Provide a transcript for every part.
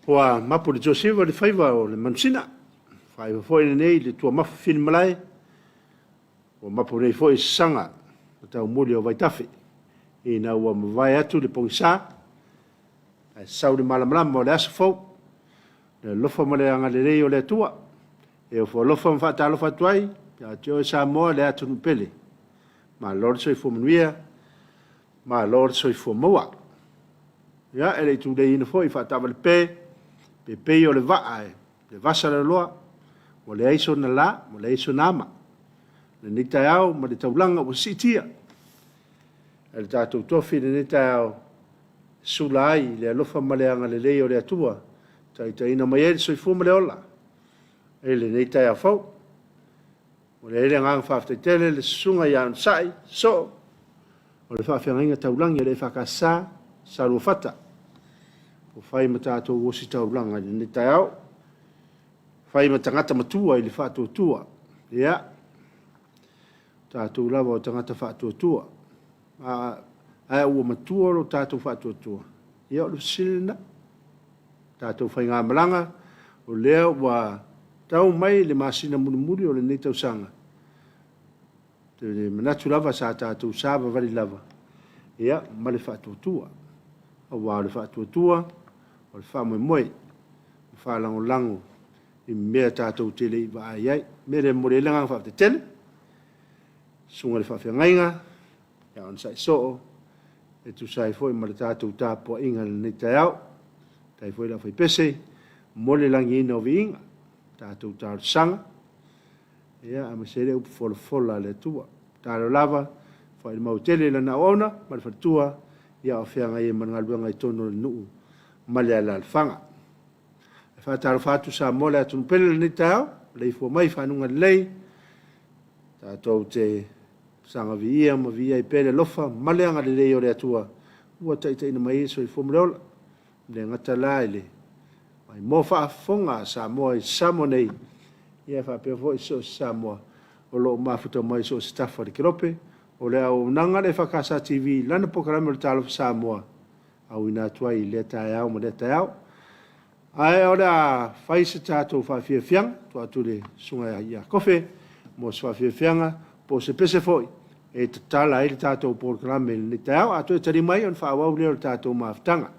Ua mapu le Joseva le faiva o le manusina, faaiva foi lenei le tuamafa filimalae, ua mapu nei foi sasaga ma taumuli o vaitafe, ina ua mavae atu le pogisa, ae sau le malamalama o le aso fou, le alofa ma le agalelei o le Atua. E ofo alofa ma faatalofa atu ai ia te oe Samoa le atunuu pele. Malo le soifua manuia, malo le soifua maua. Ia, e le i tuleiina foi faataavale pe, pe pei o le vaa e le vasa laloa, ua leai sona la, ua leai sona ama. Lenei taeao ma le taulaga ua siitia e le tatou tofi i lenei taeao, e sula ai le alofa ma le agalelei o le Atua, taitaiina mai ai le soifua ma le ola i lenei taeao fou. Ua i ai le agaga faafetai tele i le susuga ia Onosai Soo o le faafeagaiga taulagi a le EFKS Saluafata, ua fai ma tatou ositaulaga i lenei taeao, fai ma tagata matua i le faatuatua. Ia, tatou lava o tagata faatuatua. Ae ua matua lo tatou faatuatua? Ia, o le fesili lena. Tatou faigamalaga, o lea ua tau mai le masina mulimuli o lenei tausaga, te manatu lava sa tatou savavali lava, ia, ma le faatuatua. Aua o le faatuatua, o le faamoemoe, ma faalagolago i mea tatou te le i vaai ai. O le mea lea e momoli ai le agaga faafetai tele, susuga i le faafeagaiga, ia onosai soo, e tusa ai foi ma le tatou tapuaiga i lenei taeao. Faafetai foi le aufaipese mo le lagiina o viiga, tatou talosaga, ia, aemaise ai le upu folafola a le Atua. Tatalo lava, foai le mau tele i lana auauna ma le faletua, ia o feagai ai ma le galuega i totonu o le nuu ma le alaalafaga. E faatalofa atu Samoa le atunuu pele i lenei taeao, maleifua mai i fanuga lelei, tatou te saga viia ma viia ai pea le alofa ma le agalelei o le Atua ua taitaiina mai ai le soifua ma le ola. E le gata la i le maimoa faafofoga a Samoa i Samoa nei, ia faapea foi so o se Samoa o lo o mafuta mai so o se tafa o le kelope. O le auaunaga a le EFKS TV i lana polokalame o le Talofa Samoa, auina atu ai i lea taeao ma lea taeao. Ae o le a fai se tatou faafiafiaga, tuu atu i le susuga ia Kofe mo se faafiafiaga po o se pese foi e tatala ai le tatou polokalame i lenei taeao. A toe tali mai ona faaauau lea o le tatou mafutaga.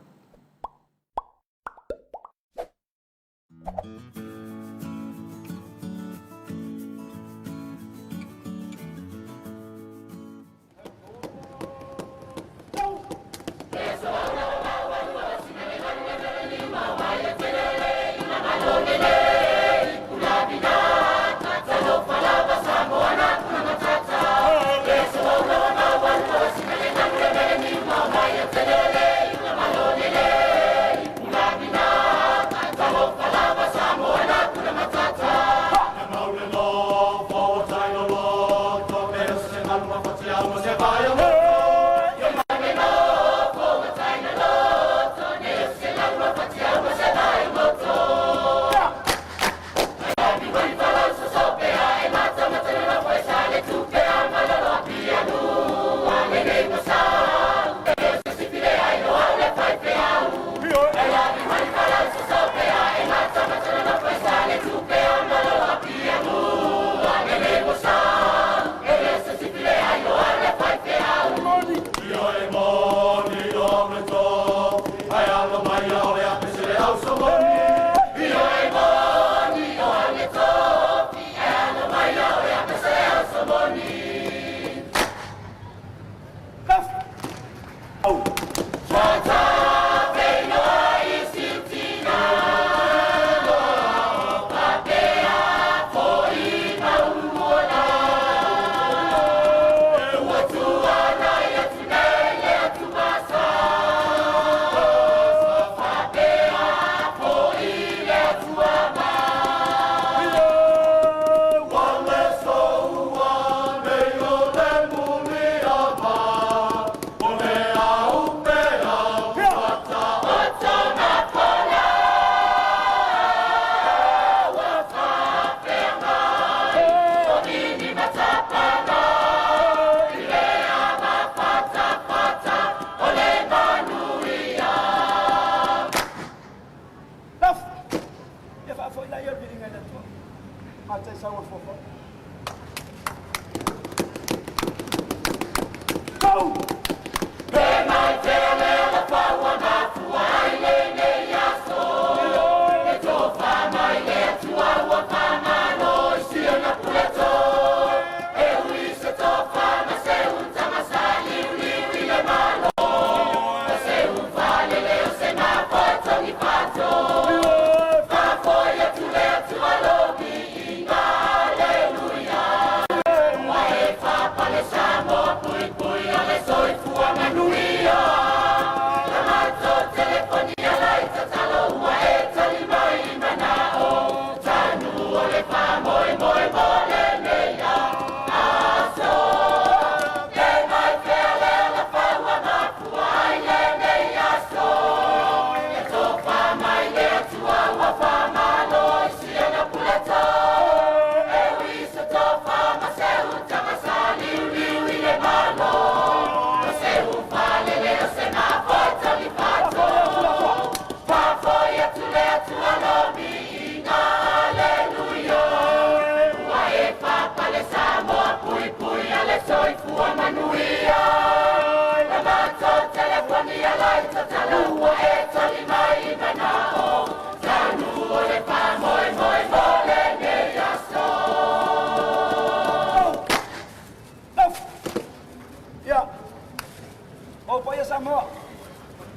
O paia Samoa,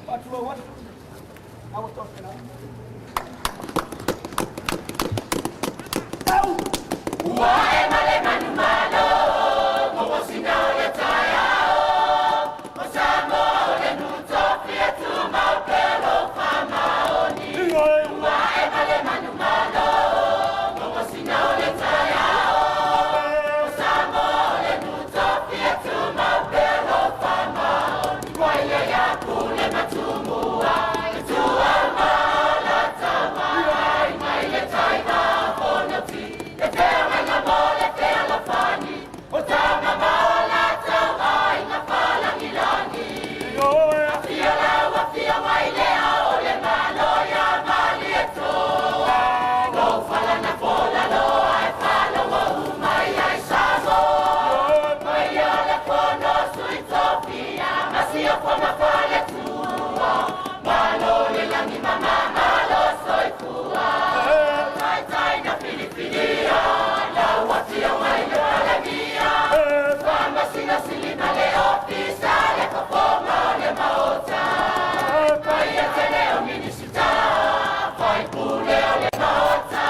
faatulou atu, na ua toafena. Ua ae ma le manumalo, togosina o le taeao, o Samoa o le nuu tofia, tumau pea lou faamaoni. Ua ae ma le manumalo, togosina o le taeao, o Samoa o le nuu tofia, tumau pea lou faamaoni. Ua ia ia Pule ma Tumua, Ituau ma Alataua, Aiga i le Tai ma Fonoti, le feagaiga mo le fealofani, o Tama ma o latou Aiga Faalagilagi. Afio lau Afioga i Le Ao o le Malo ia Malietoa, lou fala na fola loa e faalogo uma i ai Samoa. Paia o le Fono a Sui Tofia, Masiofo ma Faletua, Malo le lagi mama, malo soifua. Taitai na filifilia, lau Afioga i le Palemia, Faamasino Sili ma le Ofisa, le fofoga o le Maota. Paia tele o Minisita, faipule o le Maota,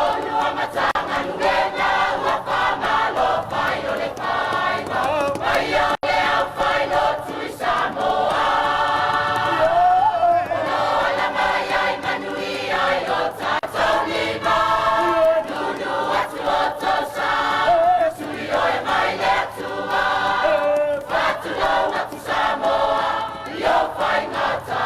Olua Matagaluega ua faamalo fai o le faiva. Paia o le aufailotu i Samoa, o lo o alaga mai ai manuia i o tatou lima. Nunu atu o tousa, sui oe mai le Atua. Faatulou atu Samoa i ou faigata.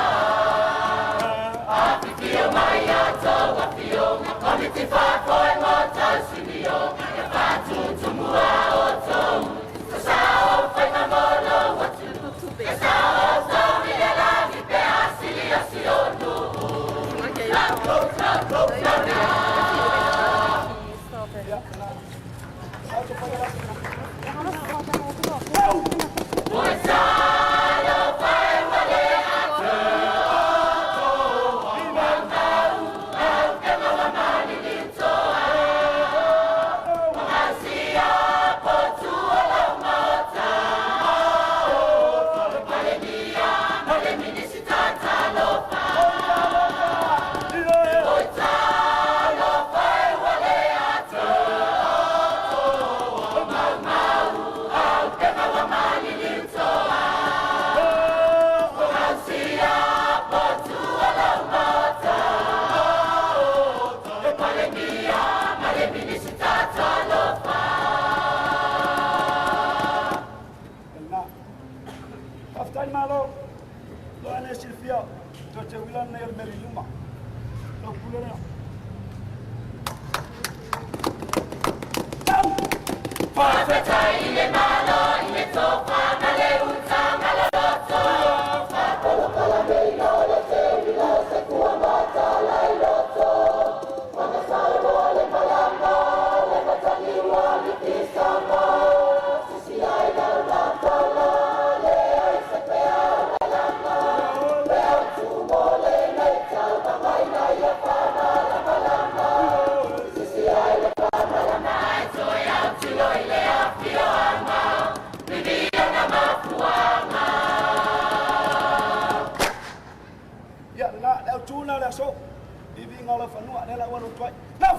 Afifio mai a outou afioga, komiti faafoe mo tausinioga, ia faatutumua outou, sasao faiva mo lou atunuu. Ia sao outou i le lagi pe a silia si o nuu. Na. Faafetai malo, lo ane silafia, toe teuila lenei o le meli i luma. Lau pule lea. Faafetai i le Malo i le tofa ma le utaga loloto. Ia, lena, le autu na o le aso. Viviga o lau fanua, lea la ua lotu ai. Lau!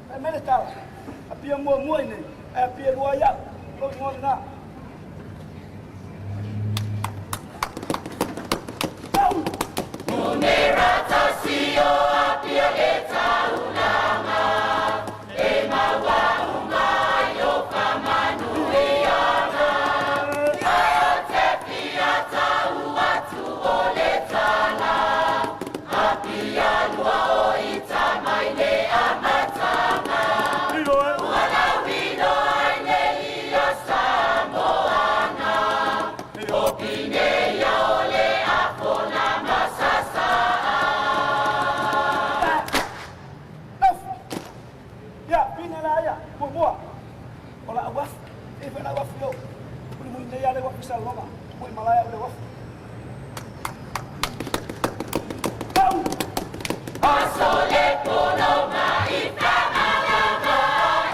Fai mai le tala. Apia muamua i nei, ae apia lua ai au. Lou igoa lena. Lau! Numera tasi o Apia le taulaga, e maua uma ai o faamanuiaga. Ae ou te fia tau atu o le tala, Apia lua o ita mai le amataga. Ua lauiloa ai nei ia Samoana, o Pinei o le afola ma sasaa. Lau! Ia, pina la ia, muamua. O la uafu, e fai la uafu yo. Uli muli nei ale uafu sa loma. Mui malaya ule uafu. Lau! Aso le pono mai faamalama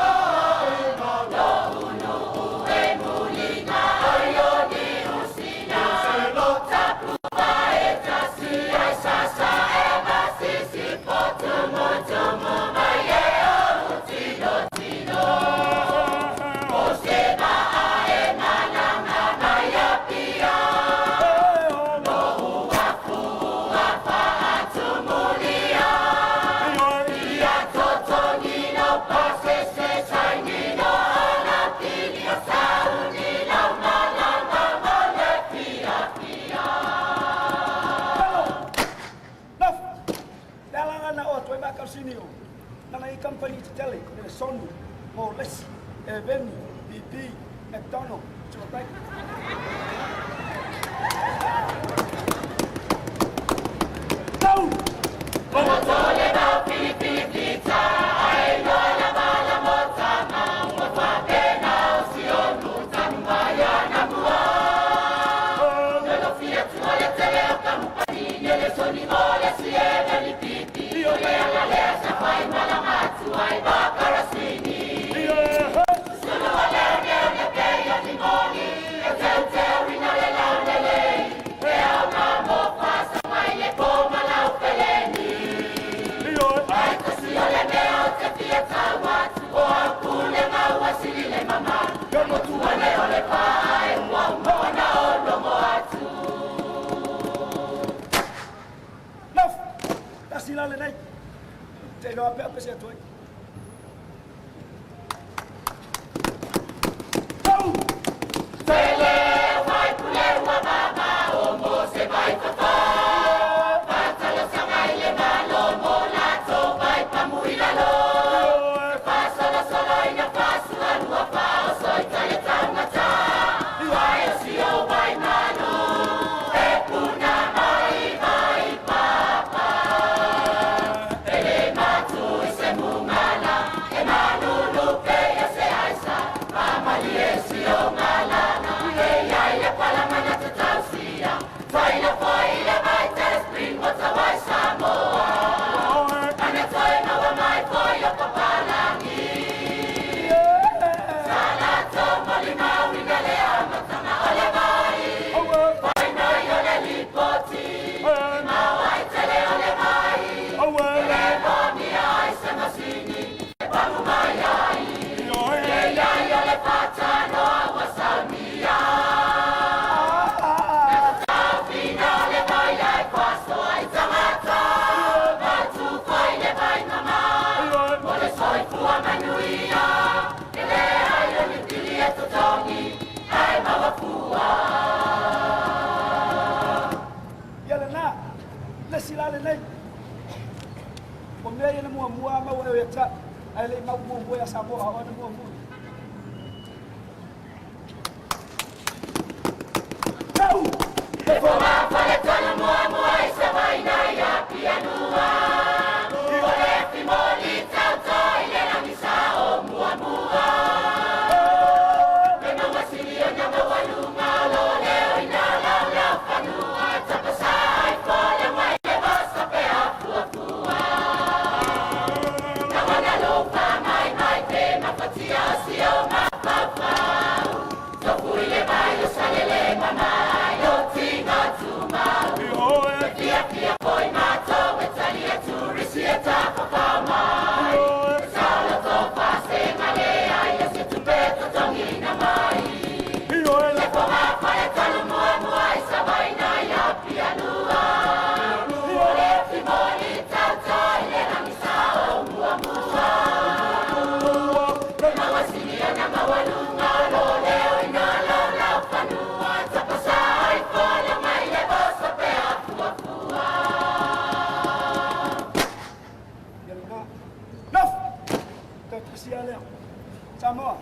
ai, lo unu e mulina ai o ni. Lesoni, Molesi, Eveni, Pipi, McDonald, Tuatai. Tau! Laf! Tasi la lenei. Te iloa pe ape se atu ai. Tau! Ia lena, le isi la lenei. O mea ia na muamua a maua e ia te au, ae le i mau muamua ia Samoa, a o na muamua. Tau! Ia lena. Naf! Tau tasia lea. Samoa.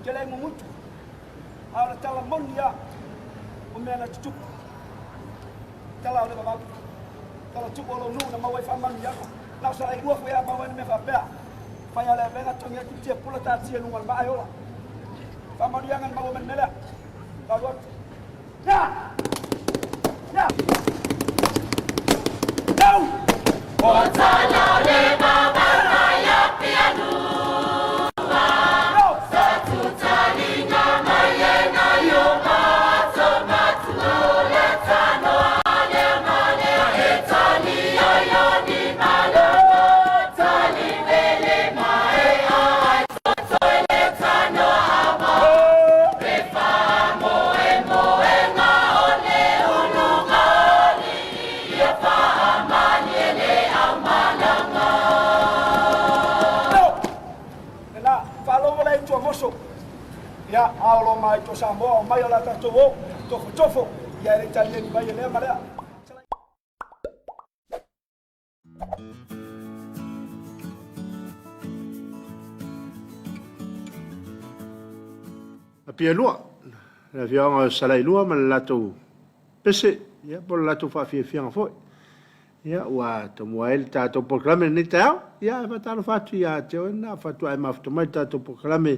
Te le mugutu. A o le tala moni a. O mea na tutupu. Tala o le vavau. Tala tupu o lou nuu na maua ai faamanuiaga. Na o sa lailua foi a maua ai na mea faapea. Fai a le avega togi atu tia pula tatia i luga o le maa e ola. Faamanuiaga na maua mai le mea lea. Alu atu. Ya! Ya! Tau! Lena, faalogo la i Tuamoso. Ia, a o lo mai to Samoa o mai o la tatou o, tofotofo, ia e le talieni mai e lea ma lea. Apialua, le afioaga o Salailua ma le latou pese, ia, po o le latou faafiafiaga foi. Ia, ua tomua ai le tatou polokalame i lenei taeao. Ia, ae faatalofa atu ia te oe lena faatoa e mafuta mai i le tatou polokalame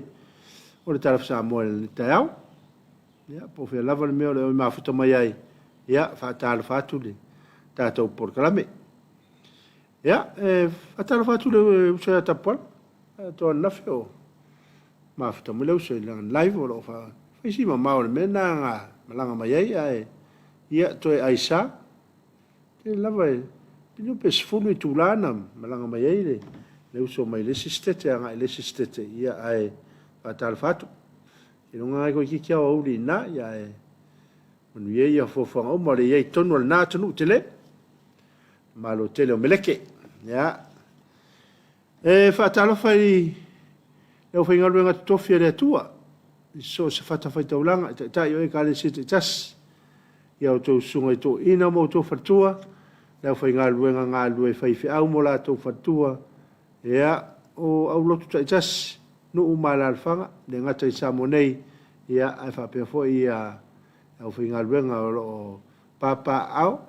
o le Talofa Samoa i lenei taeao. Ia, po o fea lava le mea o le o e mafuta mai ai, ia, faatalofa atu le tatou polokalame. Ia, e faatalofa atu le uso ia Tapuala, atoa ananafi o mafuta mai le uso i lana live o lo o fai si mamao o le mea lena na malaga mai ai, ae ia toe aisa. Tele lava e pinu pe 10 itula na malaga mai ai le, le uso mai le isi sitete agai i le isi sitete, ia ae faatalofa atu. Iloga ai koe kiki au auli ina, ia ae manuia ia fuafuaga uma o le i ai tonu o lena atunuu tele. Malo tele o Meleke. Ia. E faatalofa i le aufaigaluega totofi a le Atua i so o se fatafaitaulaga i taitai o Ekalesia taitasi, i a outou susuga i toeaiina ma outou faletua, le aufaigaluega galulue faifeau ma o latou faletua, ia, o aulotu taitasi, nuu ma alaalafaga, e le gata i Samoa nei, ia, ae faapea foi ia le aufaigaluega o lo o papaaao,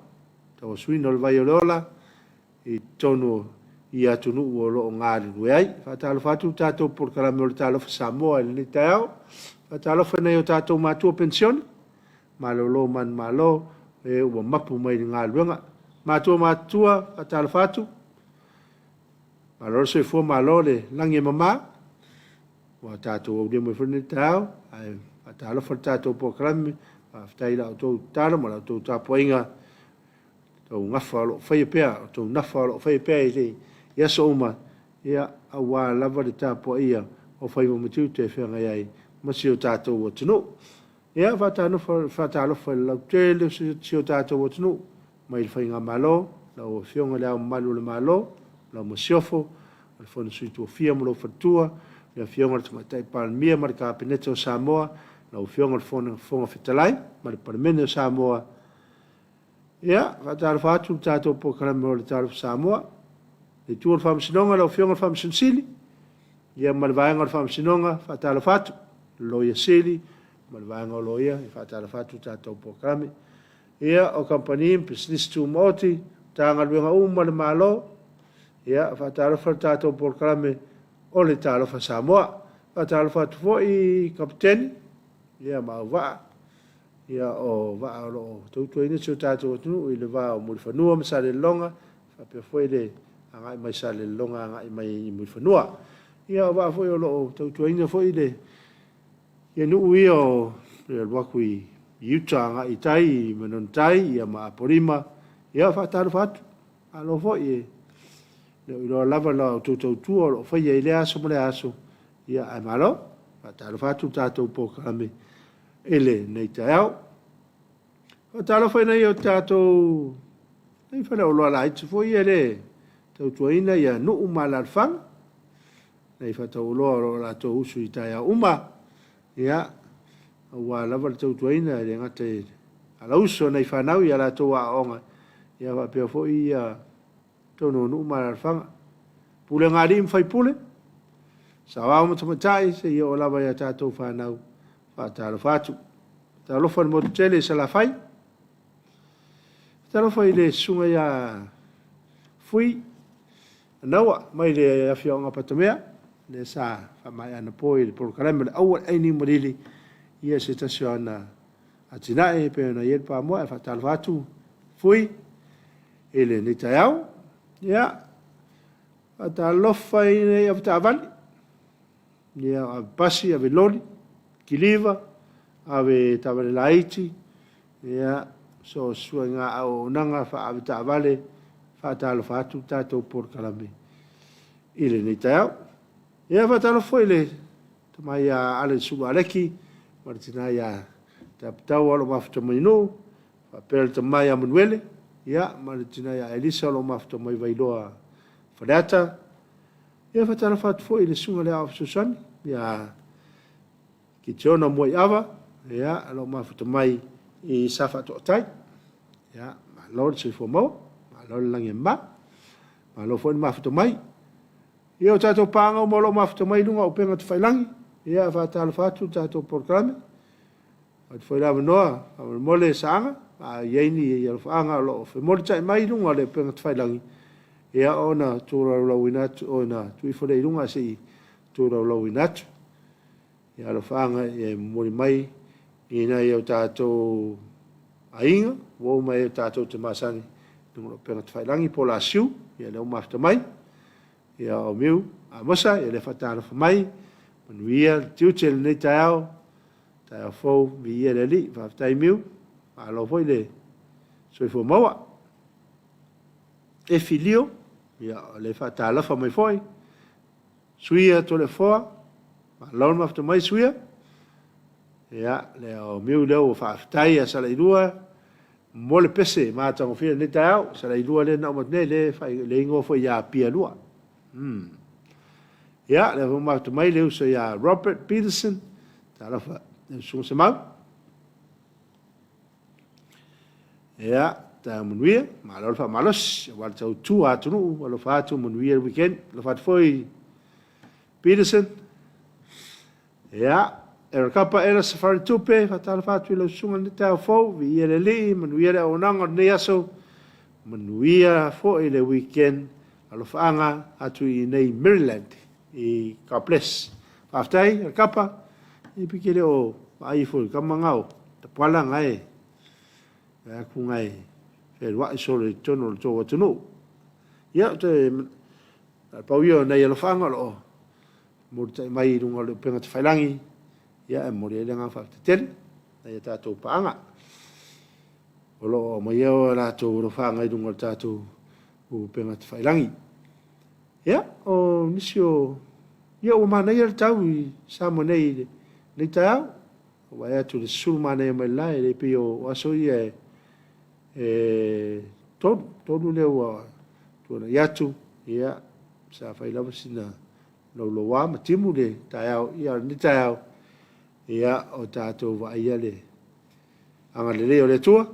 tauasuina o le vai o le ola, i totonu i atunuu o lo o galulue ai. Faatalofa atu le tatou polokalame o le Talofa Samoa i lenei taeao. Faatalofa i nai o tatou matua penisione, malolo manumalo, e ua mapu mai i le galuega. Matua matutua, faatalofa atu. Malo le soifua, malo le lagi e mama. Ua tatou aulia mai foi lenei taeao, ae faatalofa le tatou polokalame. Faafetai i la outou tatalo ma la outou tapuaiga. Tou gafa o lo o faia pea, o tou nafa o lo o faia pea i le i aso uma, ia, aua lava le tapuaia o faiva ma tiute e feagai ai ma si o tatou atunuu. Ia, faatalofa, faatalofa i le lautele o si o tatou atunuu, mai le Faigamalo, lau Afioga i Le Ao Mamalu o le Malo, lau Masiofo, o le Fono Sui Tofia ma lou Faletua, le Afioga i le Tamaitai Palemia ma le Kapeneta o Samoa, lau Afioga i le Fofoga Fetalai ma le Palemene o Samoa. Ia, faatalofa atu i le tatou polokalame o le Talofa Samoa. Le itu o le Faamasinoga, lau Afioga i le Faamasino Sili, ia ma le vaega o le Faamasinoga, faatalofa atu. Le Loia Sili ma le vaega o Loia, ia faatalofa atu i le tatou polokalame. Ia, o kamupani ma pisinisi tumaoti, Matagaluega uma a le Malo, ia, faatalofa i le tatou polokalame o le Talofa Samoa. Faatalofa atu foi i Kapeteni, ia, ma auvaa, ia, o vaa o lo o tautuaina si o tatou atunuu i le va o Mulifanua ma Salelologa, faapea foi le agai mai Salelologa agai mai i Mulifanua. Ia, o vaa foi o lo o tautuaina foi le ia nuu ia o le alu atu i uta agai i tai i Manonotai ia ma Apolima. Ia, faatalofa atu. Malo foi e le o iloa lava la outou tautua o lo o faia i lea aso ma lea aso. Ia, ae malo. Faatalofa atu le tatou polokalame i lenei taeao. Faatalofa i nai o tatou nai faleoloa laiti foi ia le tautuaina ia nuu ma alaalafaga, nai faatauoloa o lo o latou usu i taeao uma, ia, aua lava le tautuaina e le gata i alauso nai fanau i a latou aoaoga, ia faapea foi ia totonu o nuu ma alaalafaga. Pulega a alii ma faipule, saoao ma tamaitai, seia oo lava i a tatou fanau, faatalofa atu. Faatalofa i le motu tele i Salafai. Faatalofa i le susuga ia Fui Manaua mai le afioaga o Patamea, lea sa faamaea anapo i le polokalame o le Aua le Ai Niu Malili, ia se tasi o ana atinae e pei ona i ai le pamoa. E faatalofa atu Fui i lenei taeao. Ia, faatalofa i nei avetaavale, ia, ave pasi, ave loli, kiliva, ave taavale laiti, ia, so o se suaiga auaunaga faa-avetaavale, faatalofa atu le tatou polokalame i lenei taeao. Ia, faatalofa foi i le tama ia Ale Sulu Aleki ma le tina ia Taputaua o lo o mafuta mai nuu, faapea le tama ia Manuele, ia, ma le tina ia Elisa o lo o mafuta mai Vailoa Faleata. Ia, faatalofa atu foi i le susuga i le Aoao Fesoasoani ia Kitiona Muaiava, ia, o lo o mafuta mai i Safaatoatai. Ia, malo le soifua maua, malo le lagi e mama, malo foi le mafuta mai. Ia, o tatou paaga uma o lo o mafuta mai i luga o upega tafailagi. Ia, faatalofa atu i le tatou polokalame. Avatu foi le avanoa, faamolemole Saaga, a i ai ni alofaaga o lo o femolitai mai i luga o le upega tafailagi, ia ona tolaulauina atu, ona tuu ifo lea i luga se i tolaulauina atu. Ia alofaaga e momoli mai i nai o tatou aiga, uo ma e tatou te masani i luga o le upega tafailagi po o Lasiu, ia lea ua mafuta mai. Ia o Miu Amosa, ia lea faatalofa mai, manuia le tiute i lenei taeao, taeao fou, viia le Alii, faafetai Miu, malo foi le soifua maua. Efi Lio, ia o lea faatalofa mai foi, Suia Toleafoa, malo le mafuta mai Suia. Ia, lea o Miu lea ua faafetai ia Salailua mo le pese matagofie lenei taeao. Salailua lea na uma atu nei, le, le igoa foi ia Pialua. Ia, lea foi mafuta mai le uso ia Robert Peterson, talofa le usuga Semau. Ia, taeao manuia, malo le faamalosi, aua le tautua atunuu, alofa atu manuia le weekend. Alofa atu foi Peterson. Ia, Erikapa Ela Safari Tupe, faatalofa atu i lau susuga i lenei taeao fou, viia le Alii, manuia le auaunaga o lenei aso, manuia foi le weekend, alofaaga atu i inei Maryland, i God bless. Faafetai Erikapa, e pei le o vaai ifo i le kama nga o tapuala nga e aku nga e feluai solo i totonu o le tou atunuu. Ia, te pau ia o nai alofaaga o lo o Mulitai mai i luga o le upega tafailagi, ia e momoli ai le agaga faafetai tele nai a tatou paaga o lo o aumaia o latou alofaaga i luga o le tatou upega tafailagi. Ia, o nisi o... Ia, ua manaia le tau i Samoa nei i lenei taeao. Ua vaai atu i le susulu manaia mai le la, e le pei o aso ia e tolu lea ua tuanai atu, ia, sa fai lava sina louloua ma timu le taeao, ia o lenei taeao, ia o tatou vaaia le agalelei o le Atua,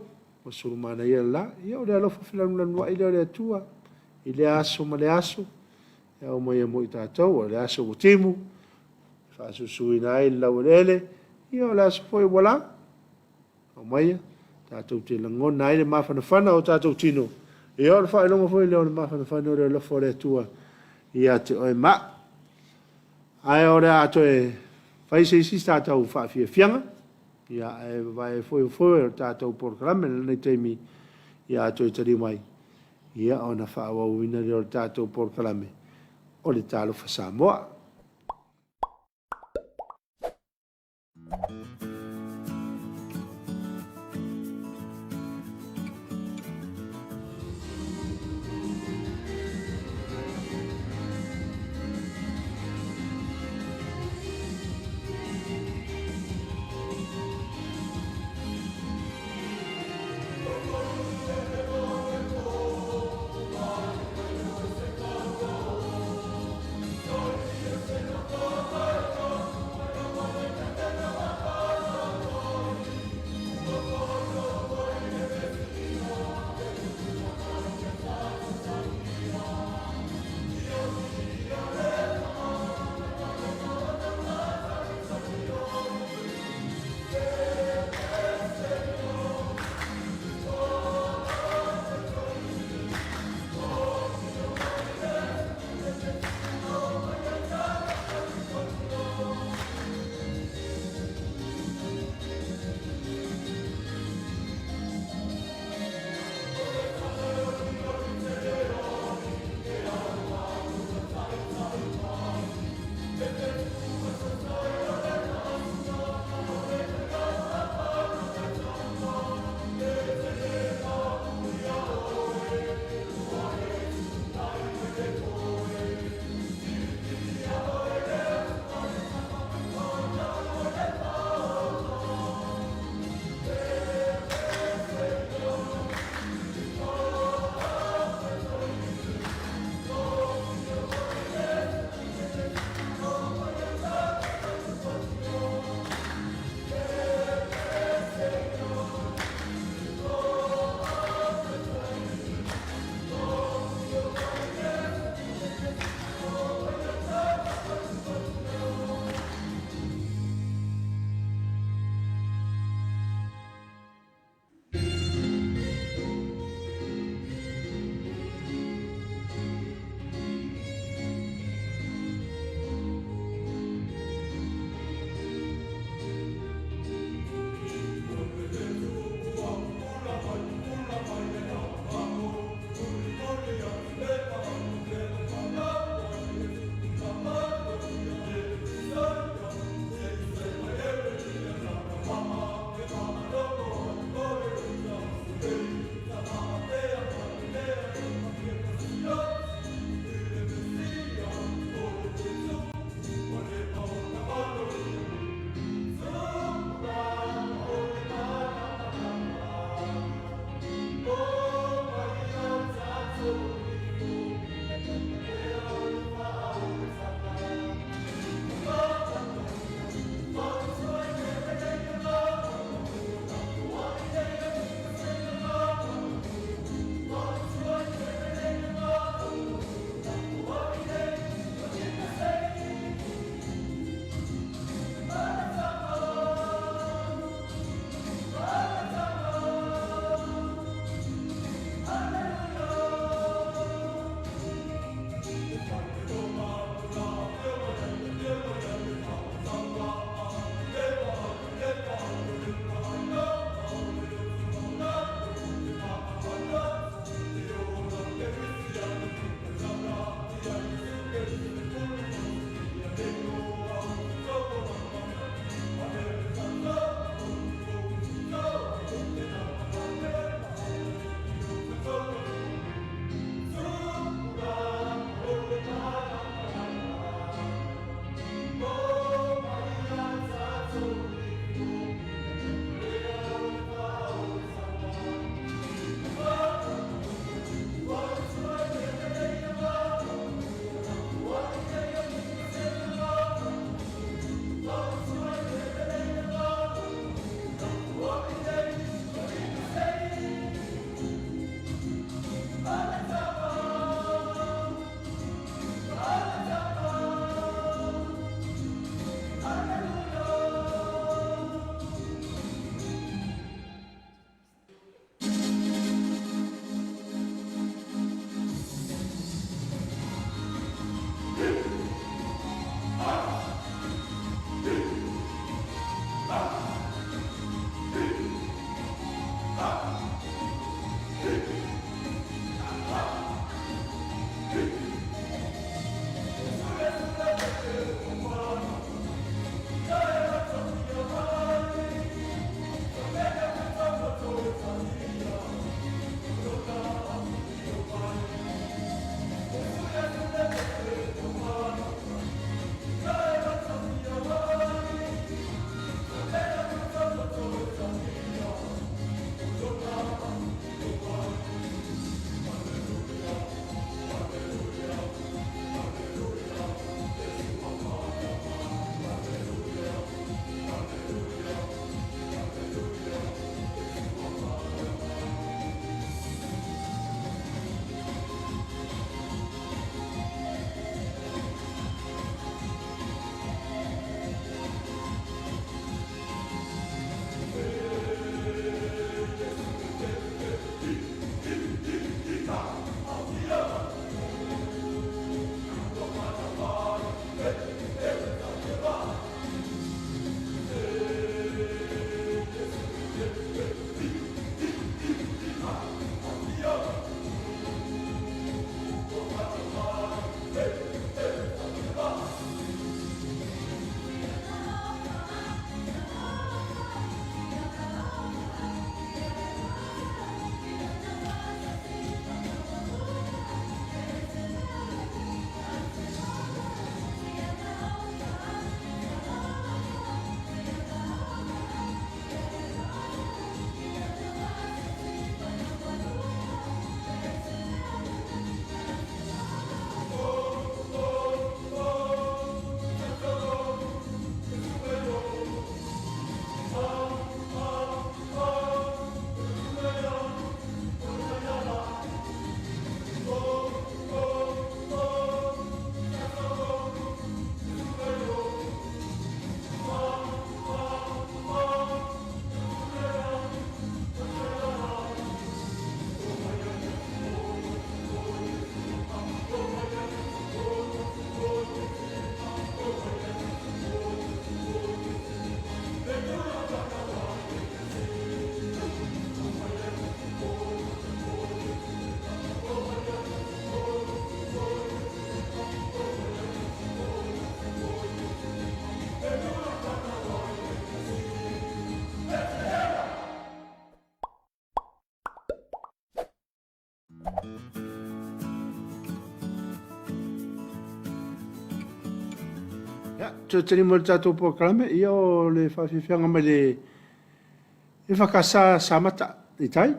ua sulu manaia le la, ia o le alofa felanulanuai lea o le Atua i lea aso ma lea aso, e aumaia mo i tatou, o le aso ua timu, e faasusuina ai le laueleele, ia o le aso foi ua la, Aumaia, tatou te lagona ai le mafanafana o tatou tino, ia o le faailoga foi lea o le mafanafana o le alofa o le Atua ia te oe ma au. Ae o le a toe fai se isi tatou faafiafiaga, ia ae vavae foi foe o le tatou polokalame i lenei taimi, ia a toe taliu mai, ia ona faaauauina lea o le tatou polokalame o le Talofa Samoa. Ia, toe tali mai le tatou polokalame, ia o le faafiafiaga mai le EFKS Samata i tai.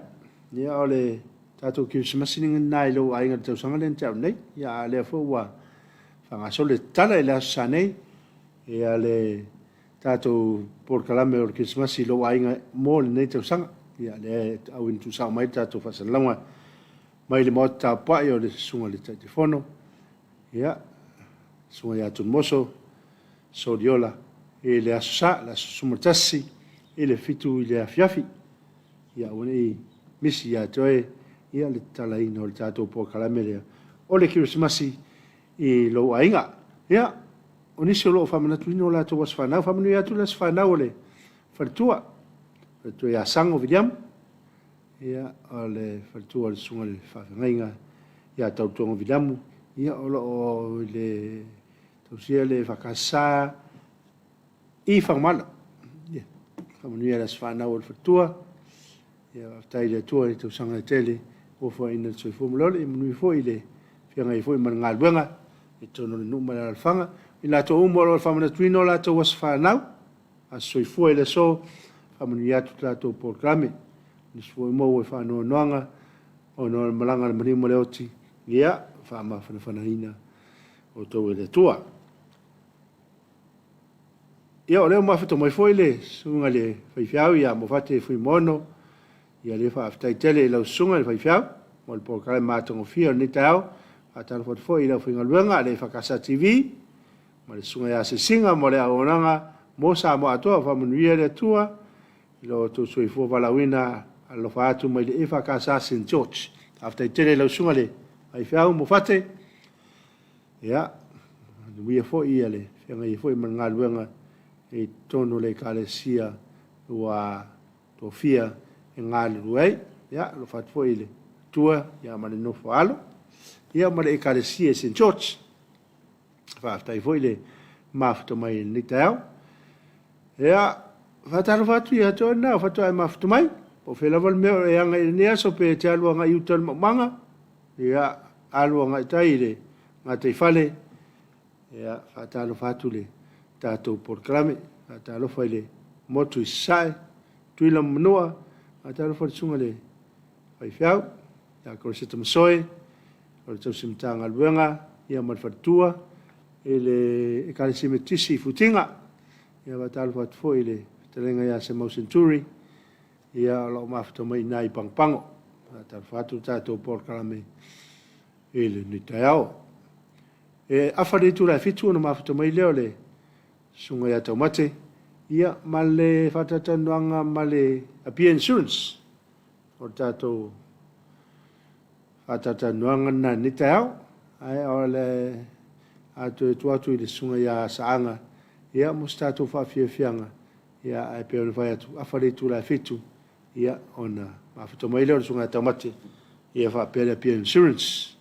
Ia o le tatou kerisimasi lena i lou aiga i le tausaga lea na tea atu nei. Ia a o lea foi ua faagasolo le tatala i le Aso Sa nei ia le tatou polokalame o le kerisimasi i lou aiga mo lenei tausaga. Ia lea e auina tuusao mai le tatou faasalalauga mai le Maota Tapuai o le Susuga i le Taitaifono, ia, Susuga ia Tunumoso Soliola i le Aso Sa, le aso 11 i le 7 i le afiafi. Ia aua ne i misi ia te oe ia le tatalaina o le tatou polokalame lea o le Kerisimasi i lou aiga. Ia, o nisi o lo o faamanatuina o latou aso fanau, faamanuia atu le aso fanau o le faletua, faletua ia Sago Viliamu, ia, o le faletua o le susuga i le faafeagaiga ia Tautoga Viliamu, ia, o lo o i le tausia le EFKS i Fagamalo. Ia, faamanuia le aso fanau o le faletua. Ia, faafetai i le Atua i tausaga e tele ua foaiina le soifua ma le ola. Ia manuia foi le feagai foi ma le galuega i totonu o le nuu ma le alaalafaga. I latou uma o lo o faamanatuina o latou aso fanau, aso soifua i le aso, faamanuia atu le tatou polokalame. Nisi foi maua i faanoanoaga ona o le malaga a le maliu ma le oti, ia, faamafanafanaina outou e le Atua. Ia, o lea ua mafuta mai foi le susuga i le faifeau ia Mofate Fuimaono. Ia, lea faafetai tele i lau susuga i le faifeau mo le polokalame matagofie o lenei taeao. Faatalofa atu foi i le aufaigaluega a le EFKS TV ma le susuga ia Sesiga mo le auaunaga mo Samoa atoa. Faamanuia le Atua i lo outou soifua valaauina alofa atu mai le EFKS St. George. Faafetai tele i lau susuga i le faifeau Mofate. Ia, manuia foi ia le feagai foi ma le galuega i totonu o le Ekalesia ua tofia e galulue ai. Ia, alofa atu foi i le matua ia ma le nofo a alo, ia ma le Ekalesia i Saint George. Faafetai foi le mafuta mai i lenei taeao. Ia, faatalofa atu ia te oe lena o faatoa e mafuta mai. Po o fea lava le mea o e agai i lenei aso pe e te alu agai i uta i le maumaga, ia, alu agai tai i le gataifale, ia, faatalofa atu le tatou polokalame. Faatalofa i le motu i Sasae, Tutuila ma Manua, faatalofa i le susuga i le faifeau ia Koreseta Masoe, o le tausi Matagaluega ia ma le faletua i le Ekalesia Metotisi i Futiga. Ia faatalofa atu foi i le fetalaiga ia Semau Senturi, ia o lo o mafuta mai i ina i Pagopago. Faatalofa atu le tatou polokalame i lenei taeao. E afa le itula e 7 ona mafuta mai lea o le Susuga ia Taumate, ia ma le faatalatalanoaga ma le Apia Insurance o le tatou faatalatalanoaga lena i lenei taeao. Ae o le a toe tuu atu i le Susuga ia Saaga ia mo se tatou faafiafiaga, ia ae pei ona fai atu, afa le itula e 7, ia ona mafuta mai lea o le Susuga ia Taumate, ia faapea le Apia Insurance.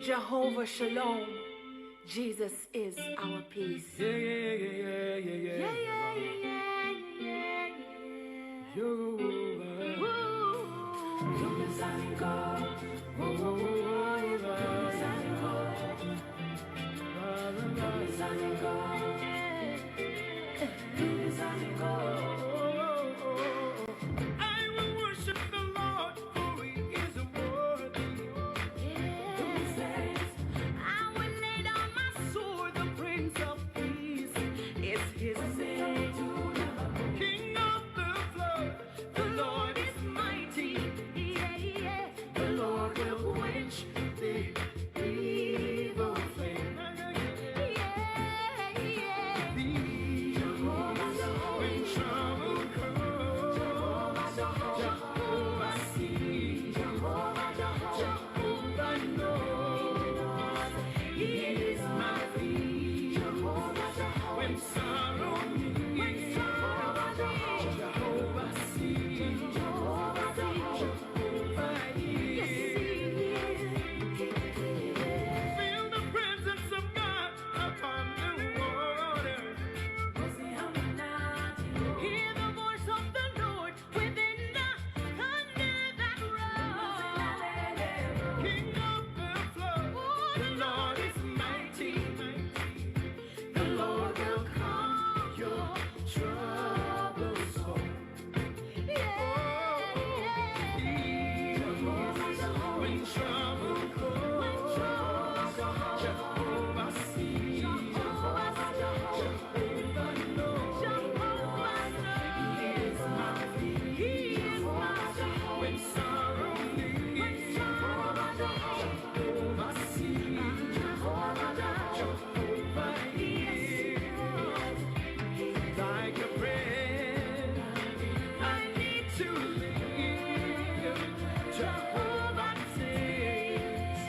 Jehovah Shalom. Jesus is our peace. Yeah, yeah, yeah, yeah, yeah, Yeah, yeah, yeah, yeah, yeah, yeah. I will worship the Lord, for he is worthy. Yes. I will lay down my sword, the Prince of Peace is his name. King of the flood, The Lord is mighty. Yeah, yeah. The Lord will quench the evil flame. Yeah, yeah. When trouble comes, Jehovah sees, Jehovah knows, He is my peace. When sorrow meets, Jehovah sees, Jehovah is. Feel the presence of God upon the water. Hear the voice of the Lord within the thunder that roars. King of the flood, the Lord is mighty. The Lord will calm your Troubled soul. Yeah, yeah. When trouble comes, Jehovah sees, Jehovah knows, Jehovah He is my peace. He is my When sorrow leaves, Jehovah sees, Jehovah is. Like a prayer, I need to live. Jehovah takes,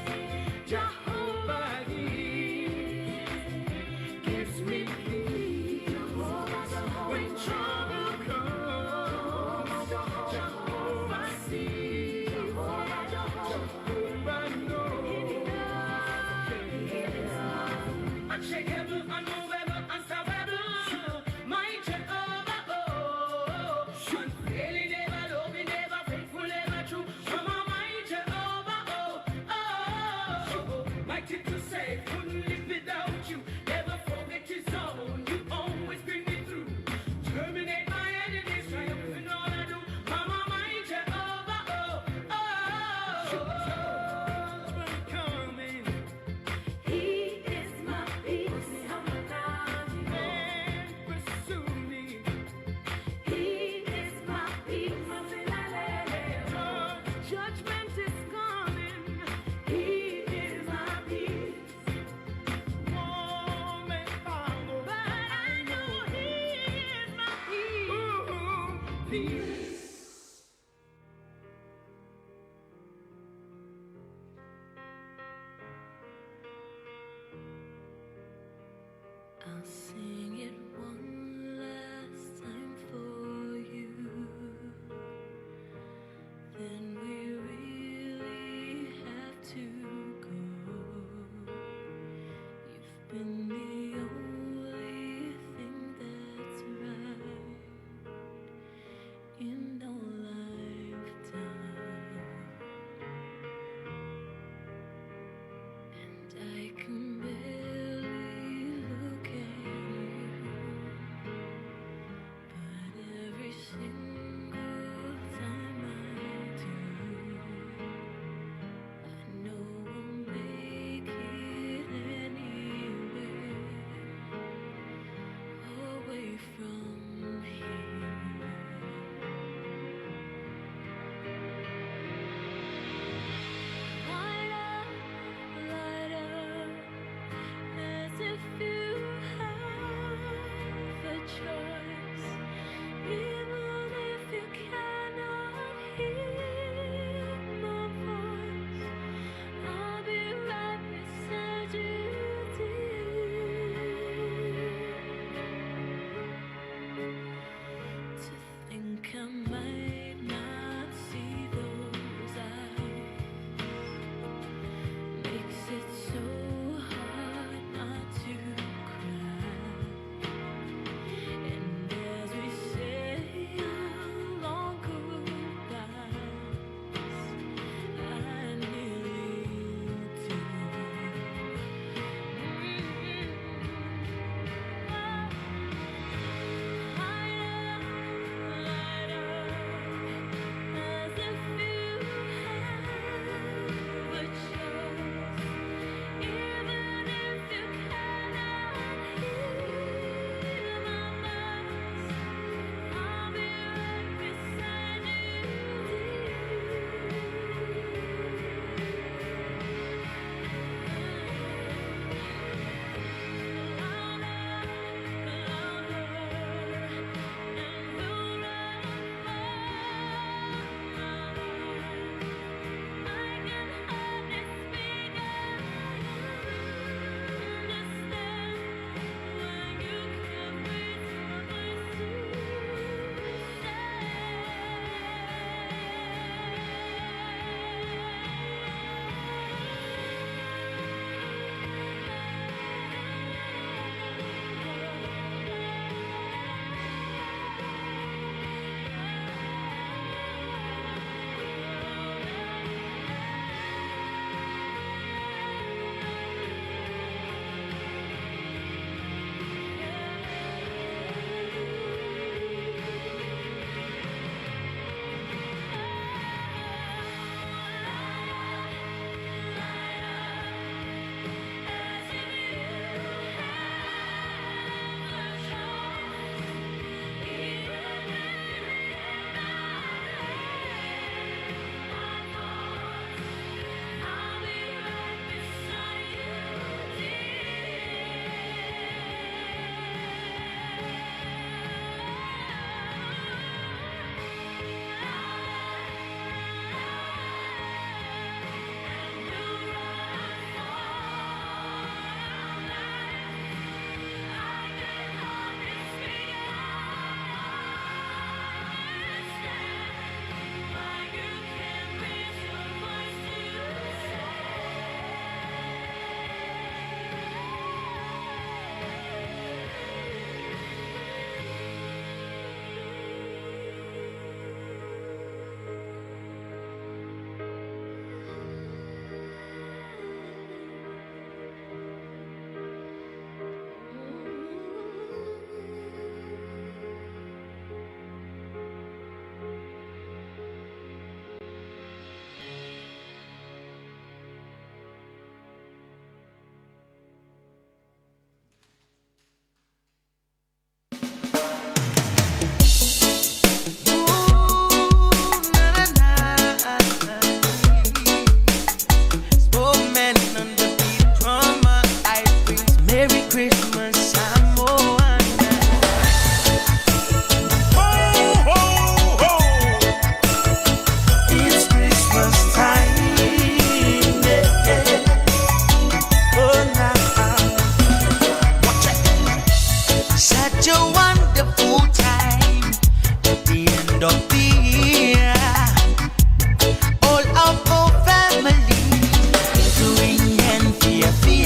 Jehovah gives, gives me peace. When trouble comes, Jehovah sees, Jehovah knows. Unshakable, unmovable, unstoppable. My Jehovah, oh. Unfailing, never loving, never faithful, never true. Come on, my Jehovah, oh, oh. Mighty to save, couldn't live without you. Never forget his own. You always bring me through. Terminate my enemies, triumph in all I do. Mama, my Jehovah, oh, oh. Judgment coming He is my peace. and pursue me. He is my peace. Judge Judgment is coming. He is my peace. warm and follow. But I know He is my peace. Ooh, peace. I'll sing it one last time for you. Then we really have to go. You've been the only thing that's right in all I've done. And I can barely look at you, but every single time I do, I know we'll make it anyway.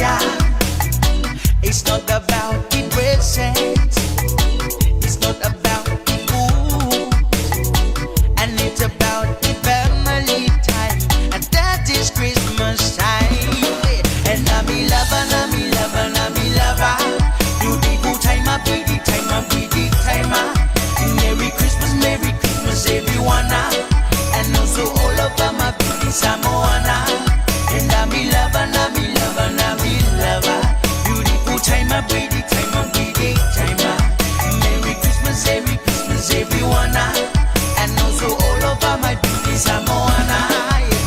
year. It's not about the presents. It's not about the food. And it's about the family time. And that is Christmas time. And I'm in love, and I'm in love, and I'm in love. Beautiful time, a pretty time, a pretty time. Merry Christmas, Merry Christmas, everyone. And also all over my beauty Samoana. And I'm in love, and I'm in love, and I'm in love. Beautiful time, a pretty time, a pretty time. Merry Christmas, Merry Christmas, everyone. And also all over my beauty Samoana. Yeah.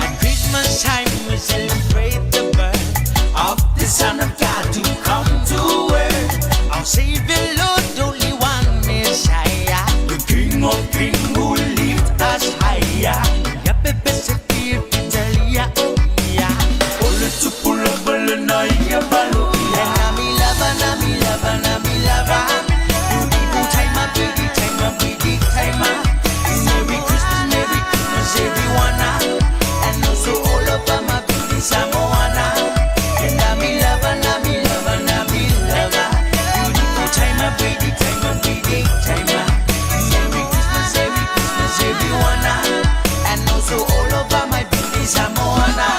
At Christmas time we celebrate the birth of the Son of God to come to earth. Our Savior Lord, only one Messiah, the King of Kings who lift us higher. Ya pepe se Italia, oh yeah. Ole tupula balana ya balu. And I'm in love, and I'm in love, and I'm in love. Beautiful time, a pretty time, a pretty time. Merry Christmas, Merry Christmas, everyone. And also all over my beauty Samoana. And I'm in love, and I'm in love, and I'm in love. Beautiful time, a pretty time, a pretty time. Merry Christmas, Merry Christmas, everyone. And also all over my beauty Samoana.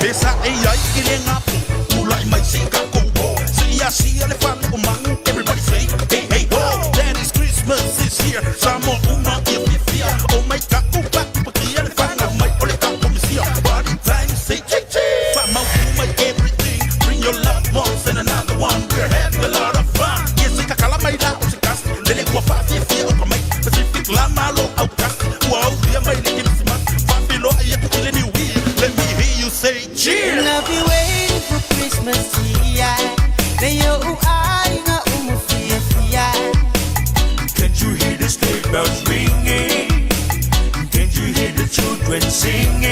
Pesa e ai i le ngapu Mulai mai se ka koupo Se ia sia le fale o mangu Everybody say hey hey ho That is Christmas is here Samoa uma ia fia fia O mai ka upa upa kia le whanga mai o le tapo misia Party time say ching ching Whamau mai everything Bring your loved ones and another one We're having a lot of fun Yes, se kakala mai la o se kasi Lele ua whaafia fia o ka mai Pacific la malo au kasi Ua au fia mai le kirisimasi Whawhiloa ia ku i le New Year Let me hear you say cheers And I'll be waiting for Christmas yeah. Leo uai nga umufia fia. Can't you hear the sleigh bells ringing? Can't you hear the children singing?